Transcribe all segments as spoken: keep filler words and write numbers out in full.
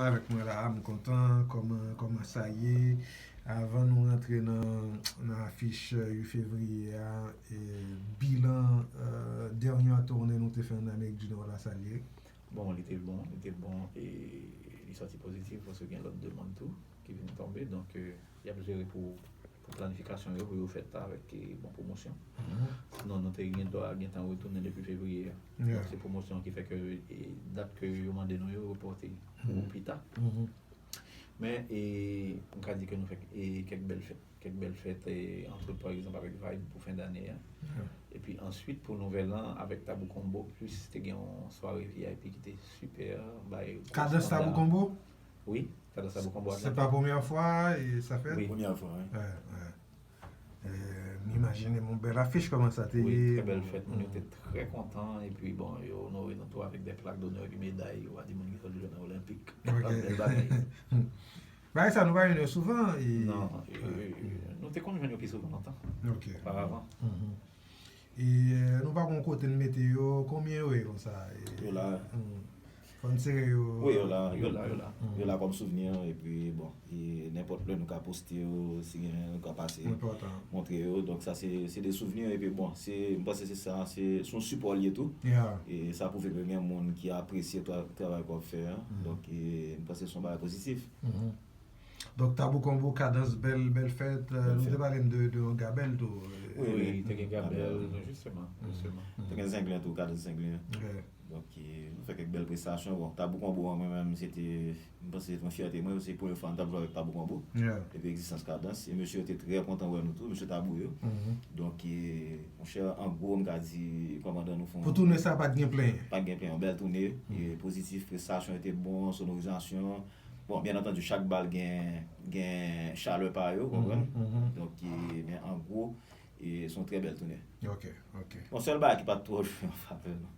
Avèk mwen la, m kontan. Kòman, kòman sa ye? Avan nou rantre nan, nan afich uit fevriye a, e, bilan, euh, dènye toune nou te fè an Amerik di Nò la, sa l ye? Bon, li te bon, li te bon, e li sòti pozitif, paske gen lòt demann tou ki vin tonbe, donk, euh, y ap jere pou, pou planifikasyon yo, pou yo fèt avèk, e, bon pwomosyon. Sinon, nou te gen dwa gentan retounen depi fevriye a. Donk, se pwomosyon ki fè ke, e, dat ke yo mande nou yo repòte pou pita. Men, e, m ka di ke nou fè, e, kèk bèl fèt. Kèk bèl fèt, e, ant pa egzanp avèk Vibe pou fen dane a. Epi answit, pou nouvèl an, avèk Tabou Combo, plis te gen yon sware V I P ki te sipè, bay gwo Kadans Tabou Combo? Wi, Kadans Tabou Combo Atlanta. Se pa premyè fwa e sa fèt? Wi. Premyè fwa, wi. Wè, wè. E, m imajine m yon bèl afich kòman sa te ye. Wi, trè bèl fèt. Moun yo te trè kontan, epi bon, yo onore nou tou avèk de plak donè epi meday, yo pa di moun ki sòti jwenn nan Olenpik. Bèl bagay. Bagay sa nou pa jwenn yo souvan. E, non, e, e, nou te konn jwenn yo pi souvan lontan. Ok. Oparavan. E, euh, nou pa gon kote n mete yo, konbyen yo ye konsa? E, yo la. Fò n sere yo. Wi, yo la. Yo la, yo la. Yo la kòm souvni, epi bon, e nenpòt lè nou ka poste yo, si gen, nou ka pase montre yo. Donk sa se, se de souvni, epi bon, se, m panse se sa, se, se yon sipò l ye tou. E sa pwouve ke gen moun ki apresye tra-, travay ke w ap fè a. Donk, e, m panse se yon bagay pozitif. Donk, Tabou Combo, Kadans, bèl, bèl fèt. Euh, nou te pale m de, de yon gabèl tou. Wi, wi, te gen gabèl, jisteman, jisteman. Te gen Zenglen tou, Kadans Zenglen. Donk, e, nou fè kèk bèl prestasyon. Bon, Tabou Combo an, mwen menm, se te, m panse se te yon fyète mwen, se premye fwa m t ap jwe avèk Tabou Combo. Depi egzistans Kadans. E mesye yo te trè kontan wè nou tou, mesye Tabou yo. Donk, e, monchè, an gwo, m ka di, kòmandan nou fè yon. Pou toune sa, pa t gen plenyen. Pa t gen plenyen, yon bèl toune. E pozitif, prestasyon yo te bon, sonorizasyon. Bon, byen antandi, chak bal gen, gen chalè pa yo, w konprann? Donk, e, men an gwo, e, se yon trè bèl toune. Ok, ok. Bon, sèl bagay ki pa t twò jwe an favè nou.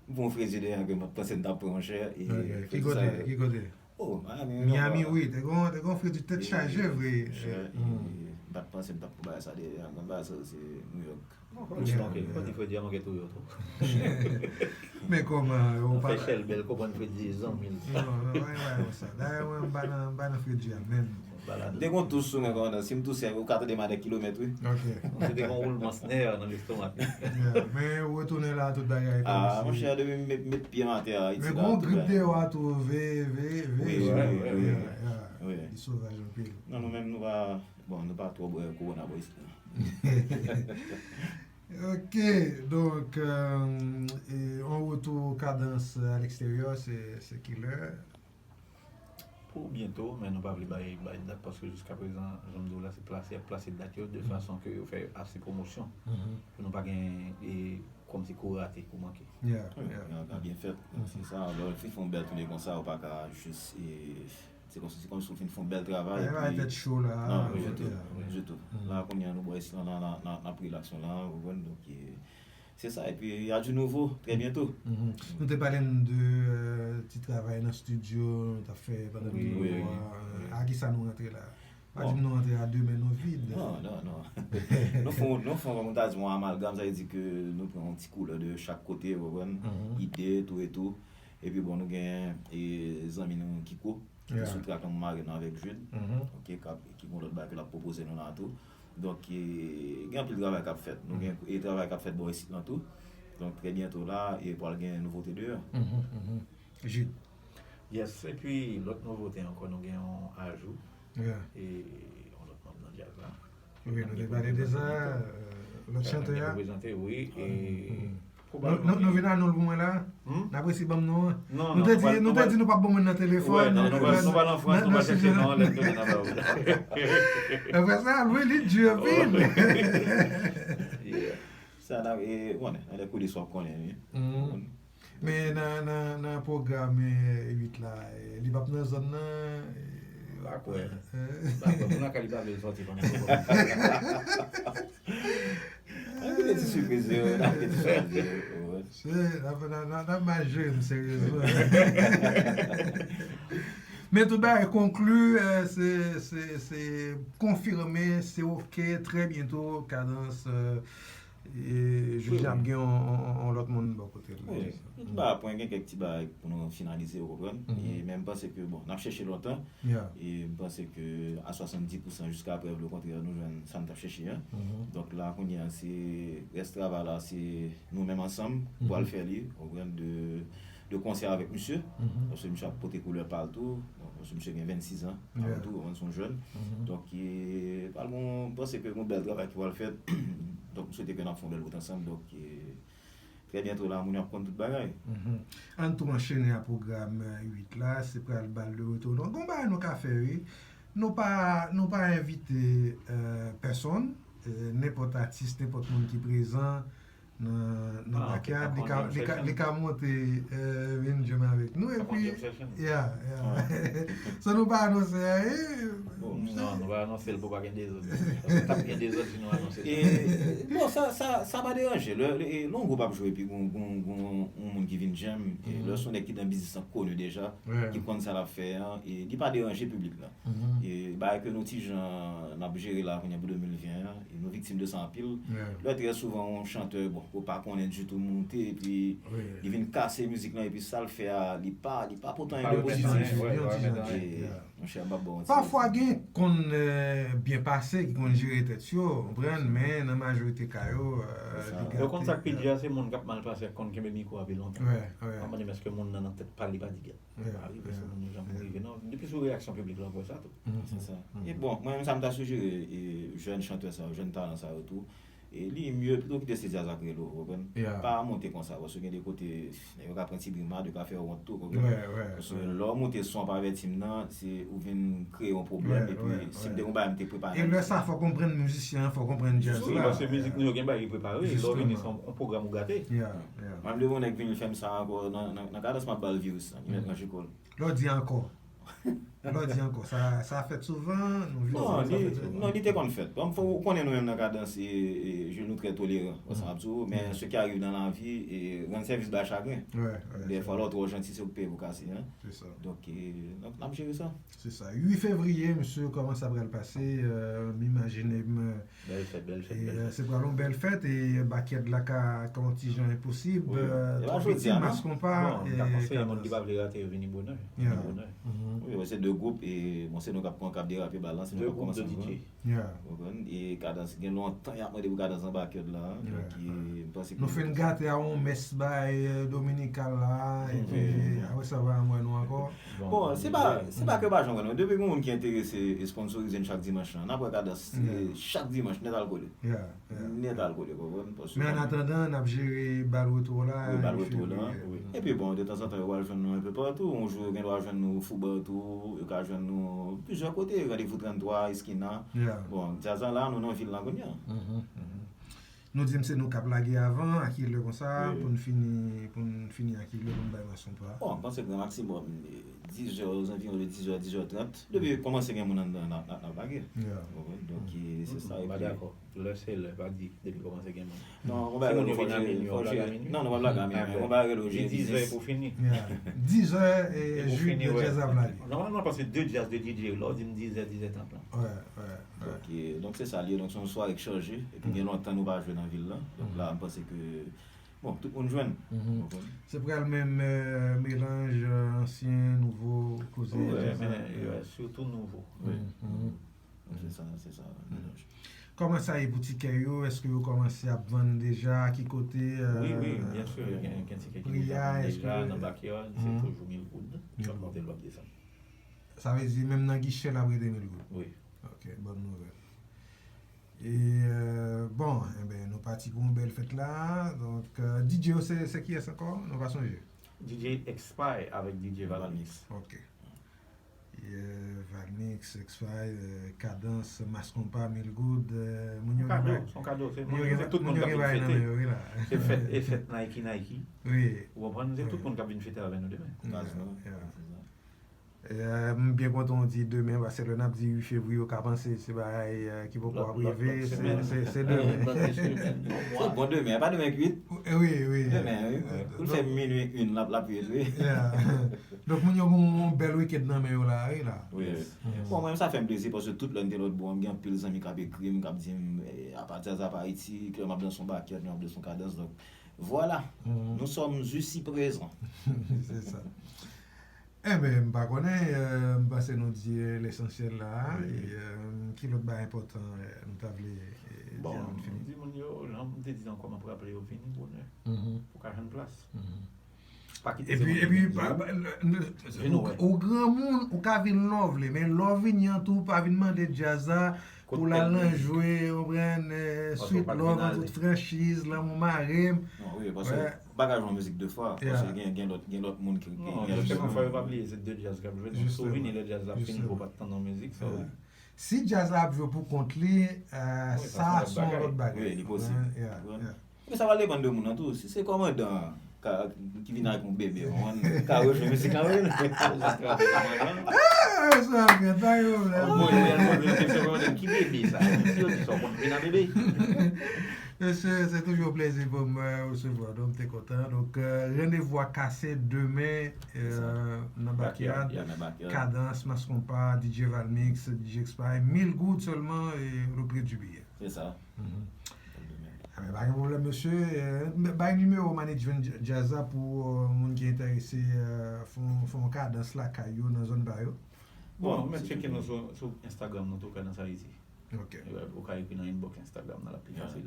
M pran yon fredi deyò ke m pa t panse m t ap pran, monchè. E, ok, ki kote? Ki kote? Oh, Miami. Miami, wi. Te gon, te gon fredi tèt chaje, vre. Monchè, e, m pa t panse m t ap pran bagay sa deyò. Konn bagay sa, se New York. Bon, fredi a manke touye w tou. Men kòman, ou pa. Fè chèlbè, l konprann fredi zanmi l. Non, non, pa gen bagay konsa. Dayè, mwen, m pa nan, m pa nan fredi a menm. M te gon tous sou mwen, kòmandan. Si m touse, ou ka tande m a de kilomèt, wi. Ok. Se te gon woulman snè nan lestomak li. Men ou retounen la, tout bagay kòmsi. Ah, monchè, depi m met, met pye m atè a, Ayiti la, tout bagay. Men gon grip deyò a tou, veye, veye, veye sou mwen. Wi, wi, wi. Li sovaj anpil. Non, nou menm, nou pa, bon, nou pa twò bwè kowona bò isit la. Ok, donk, euh, e, on retou Kadans a leksteryè, se, se kilè? Pou byento, men nou pa vle bay, bay dat, paske jiskaprezan, jan m di w la, se plase, y ap plase dat yo de fason ke yo fè ase pwomosyon. Pou nou pa gen, e, kòmsi kou rate, kou manke. Yeah, yeah. Sa byen fèt. Se sa, lè w fin fè yon bèl toune konsa, ou pa ka jis, e, Se kòmsi, se kòmsi w fin fè yon bèl travay. Epi tèt cho la. Non, ditou, ditou. La, kounye a, nou bò isit la, n ap rilaks nou la, ou konprann? Donk, e, se sa. Epi, y a du nouveau, très bientôt. Nou te pale m de, euh, ti travay nan estidyo nou t ap fè pandan de mwa. A ki sa nou rantre la? Pa di m nou rantre a de men nou vid. Non, non, non. Nou fè, nou fè, kòm nou ta di, yon amalgam, sa vle di ke nou pran yon ti koulè de chak kote, ou konprann? Ide, tou e tou. Epi bon, nou gen, e, zanmi nou Kiko, ki sou trak lan, m mare nou avèk Jude, ok, k ap, ki gen lòt bagay ke l ap pwopoze nou la tou. Donk, e, gen anpil travay k ap fèt. Nou gen, e, travay k ap fèt bò isit lan tou. Donk, trè byento la, e pral gen nouvote deyò. Jude. Yes, epi lòt nouvote ankò, nou gen yon ajou. E yon lòt manm nan djaz la. Wi, nou te pale de sa, euh, lòt chantè a. Prezante, wi, e pwobablman nou vin a nou l pou mwen la. N ap resi ban m non an. Nou te di, nou te di nou p ap ban mwen nan telefòn. Wè, non, nou pral an Frans, nou pral chèche non an, lè n tounen n a ba ou. Apre sa, wi, li di anpil. Sa n ap, e, konnen, anlè kou de swa konnen, wi. Men nan, nan, nan pwogram uit la, li p ap nan zòn nan. M pa kwè. M pa kwè. Moun lakay li pa vle l sòti pandan pwogram. N ap kite ti sipriz yo, n ap kite ti sipriz yo. N ap, n ap, n ap mal jere m seryezman. Men tout bagay konkli, se, se, se konfime, se oke, trè byento, Kadans, E jodi a ap gen yon, yon, yon, yon lòt moun bò kote l. Wi, nou pa pran gen kèk ti bagay pou nou finalize, ou konprann? E men m panse ke, bon, n ap chèche lontan. E m panse ke a swasanndis pousan jiska prèv le kontrè, nou jwenn sa n t ap chèche an. Donk la, kounye a, se rès travay la, se nou menm ansanm pou al fè li, ou konprann, de, de konsè avèk misye. Paske misye ap pote koulè pa l tou. Bon, paske misye gen vennsis an, avè tou, ou konprann, se yon jèn. Donk, e, pral gon, m panse ke gon bèl travay ki pral fèt. Donk, m swete ke n ap fè yon bèl wout ansanm. Donk, e, trè byento la, moun yo ap konn tout bagay. Ann tou anchene a pwogram uit la, se pral bal de retou. Donk, gon bagay nou ka fè, wi. Nou pa, nou pa envite, euh, pèsonn, euh, nenpòt atis, nenpòt moun ki prezan nan, nan backyard, li ka, li ka, li ka monte, euh, vin jam avèk nou. Epi, yeah, yeah. San nou pa anonse anyen. Non, nou pa anonse l pou pa gen dezòd. Paske t ap gen dezòd si nou anonse sa. E, bon, sa, sa, sa pa deranje. Lè, lè, e, lè yon gwoup ap jwe, epi gon, gon, gon, yon moun ki vin jam, e, lè se yon nèg ki nan biznis lan koni deja, ki konn sa l ap fè an, e, li pa deranje piblik lan. E bagay ke nou ti jan n ap jere la kounye a pou de mil ven an, e nou viktim de sa anpil. Lè trè souvan yon chantè, bon, ou pa konnen ditou monte, epi li vin kase mizik lan, epi sa l fè a, li pa, li pa pote anyen de pozitif. Monchè, m ap ba w yon ti. Pafwa gen konn, euh, byen pase ki konn jere tèt yo, ou konprann, men nan majorite ka yo, euh, li gate. Yo konn sa k pi di a, se moun k ap mal pase ak konn kenbe mikwo a pi lontan. M ap mande m èske moun nan nan tèt pa l, li pa di gèt. Pa rive sou moun yo jan pou rive, non. Depi sou reyaksyon piblik la, w ap wè sa tou. Se sa. E bon, mwen menm sa m ta sijere, e, jèn chantè sa yo, jèn talan sa yo tou, e li mye pito kite se djaz la k rele w, ou konprann? Pa monte konsa, paske gen de kote, nèg yo ka pran ti brimad, yo ka fè w wont tou, ou konprann? Paske lè w monte son an pa avèti m nan, se ou vin kreye yon pwoblèm, epi si m te gon bagay m te prepare. E lè sa, fò konprann mizisyen an, fò konprann djaz la. Wi, paske mizik nou yo gen bagay ki prepare, lè w vini se yon pwogram ou gate. Mwen, m leve yon nèg vini fè m sa ankò, nan, nan, nan kadans m ap ba l viris lan, li mèt ranje kò l. Lè w di ankò. Lè w di ankò. Sa, sa fèt souvan, nou jwenn sa fèt souvan. Non, li te konn fèt. Bon, fò ou konnen nou menm nan kadans, e, e, je, nou trè toleran, wè sa m ap di w, men ce qui arrive dans la vie, e, rann sèvis bay chagren. Dèfwa lè w twò janti, se ou k peye pou kase, en. Donk, e, donk, n ap jere sa. Se sa. Uit fevriye, mesye, kòman sa pral pase, euh, m imajine m, Bèl fèt, bèl fèt, bèl fèt. E, euh, se pral yon bèl fèt, e backyard la ka, ka yon ti jan enposib. Wi. E pa jodi a, non. Mas konpa, bon, m ta panse moun ki pa vle rate yo vini bonè. Vini bonè. Wi, se de gwoup, e, bon, se nou k ap pran, k ap derape bal la, se nou k ap kòmanse. De gwoup de D J. Ou konprann? E kadans, gen lontan y ap mande pou kadans nan backyard la, donk, e, m panse ke nou fin gate a yon mès bay, euh, dominikal la, epi, apre sa, pa janm wè nou ankò. Bon, se pa, se pa ke pa janm wè nou. Depi gen moun ki enterese e sponsorize n chak dimanch lan, n ap wè kadans, e, chak dimanch, nèt al kole. Nèt al kole, konprann? Paske men an atandan, n ap jere bal retou la. Wi, bal retou la. Epi bon, de tanzantan, yo pral jwenn nou enpe patou. Yon jou, yo gen dwa jwenn nou Fouba tou, yo ka jwenn nou plizyè kote, Randevou tranntwa, Eskina. Bon, djaz la la, nou nan vil lan kounye a. Nou di m se nou k ap lage avan, a kilè konsa, pou n fini, pou n fini a kilè, pou n bay mason pa? Bon, m panse gran maksimòm, e, dizè, ozanviwon de dizè, dizè trant. Depi kòmanse gen moun anndan, n ap, n ap, n ap lage. Ou konprann? Donk, e, se sa, epi. Lè se lè, pa di depi kòmanse gen moun. Non, gon bagay rele, fò jere, fò jere. Non, nou p ap lage a minwi. Gon bagay rele jere biznis. Dizè pou fini. Dizè e uit, djaz ap lage. Nòmalman, paske de djaz, de D J, lè w di m dizè, dizè trant lan. Donk, e, donk se sa l ye. Donk se yon sware k chanje. Epi gen lontan nou pa jwe nan vil lan. Donk la, m panse ke, bon, tout moun jwenn. Se pral menm, euh, melanj, euh, ansyen, nouvo, koze. Wi, men, euh, sitou nouvo. Wi. Se sa, se sa, melanj. Kòman sa ye pou tikè yo? Èske yo kòmanse ap vann deja? Ki kote, euh, pri a? Wi, wi, byen si, gen, gen tikè ki deja vann deja nan backyard, se toujou mil goud. W ap monte l, w ap desann. Sa vle di, menm nan gichè, l ap rete mil goud? Wi. Ok, bòn nouvèl. E, euh, bon, enben, nou pati pou yon bèl fèt la. Donk, euh, D J yo, se, se kiyès ankò? Nou pa sonje. D J X-Py avèk D J Valmix. Ok. Yeah, Valmix, X-Py, euh, Kadans, Mas Konpa, Mil Goud, euh, moun yo gen bagay. Se yon kado, se tout moun k ap vin fete. Se fèt, e fèt Nike, Nike. Wi. Ou konprann? Se tout moun k ap vin fete avè nou demen. Baz nou. Yeah. Eh, m byen kontan w di demen, paske lè n ap di uit fevriye, ou ka panse se bagay eh, ki poko ap rive, se demen. Se bon demen, pa demen k uit. Wi, wi. Demen, wi. Pou l fè minwi en, l ap, l ap uit, wi. Donk, moun yo gen yon bèl weekend nan men yo la, wi, la. Bon, mwen, sa fè m plezi, paske tout lè m te lòt bò, m gen anpil zanmi k ap ekri m, k ap di m, eh, apa djaz ap Ayiti, ke m ap danse yon backyard, m ap danse yon kadans, donk, vwala, nous sommes ici présents. Se sa. Enben, m pa konnen, eh, m panse nou di eh, lesansyèl la. Ki lòt bagay enpòtan eh, nou ta vle eh, di avan n fini? Di moun yo, jan m te di ankò, m ap raple yo vini bonè. Pou ka jwenn plas. Pa kite se moun yo vin di w. Ou granmoun, ou ka vin lè w vle, men lè w vini an tou, pa vin mande djaz la pou l al nan jwe, ou konprann, eh, Sweet Love an tout franchiz, Lanmou Mare m. Non, wi, paske bagay yon mizik de fwa, paske gen, gen lòt, gen lòt moun ki, ki gen lòt. Jisteman, fò yo pa bliye, se de djaz k ap jwe, donk si w vini lè djaz la ap fini, ou pa t tann yon mizik, sa vle. Si djaz la ap jwe pou kont li, eh, sa se yon lòt bagay. Wi, li posib. Men sa va depann de moun nan tou. Si se kòmandan an, ka, ki vin avèk yon bebe, ou konprann, ka rejwe mizik la, wi. Ah, sa fèt, pa gen pwoblèm. Bon, yo, yo, yo, yo, yo, ki bebe sa? Si yo di sa, w konn vin a bebe? Mesye, se toujou yon plezi pou m eh, resevwa nou, m te kontan. Donk, eh, randevou a kase demen eh, nan Backyard. Yeah, nan Backyard. Kadans, Mass Konpa, D J Valmix, D J Xpy, mil goud sèlman e le prix du billet. Se sa. Enben, pa gen pwoblèm, mesye. Eh, bay nimewo management dj- djaz la pou eh, moun ki enterese eh, fè yon- fè yon kadans lakay yo nan zòn pa yo. Bon, ou mèt tcheke nou sou, sou Instagram nou tou, Kadans Ayiti. Ok. Ou ka ekri nan inbox Instagram nan, l ap pi fasil.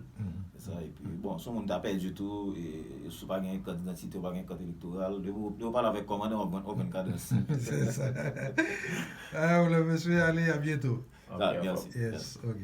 Se sa, epi, bon, si yon moun ta pèdi tou, e, si w pa gen kat didantite, w pa gen kat elektoral, depi w depi w pale avèk kòmandan, w ap jwenn okenn kadans. Se sa. Ah, w lè mesye, ale, a byento. Ah, mèsi. Yes, ok.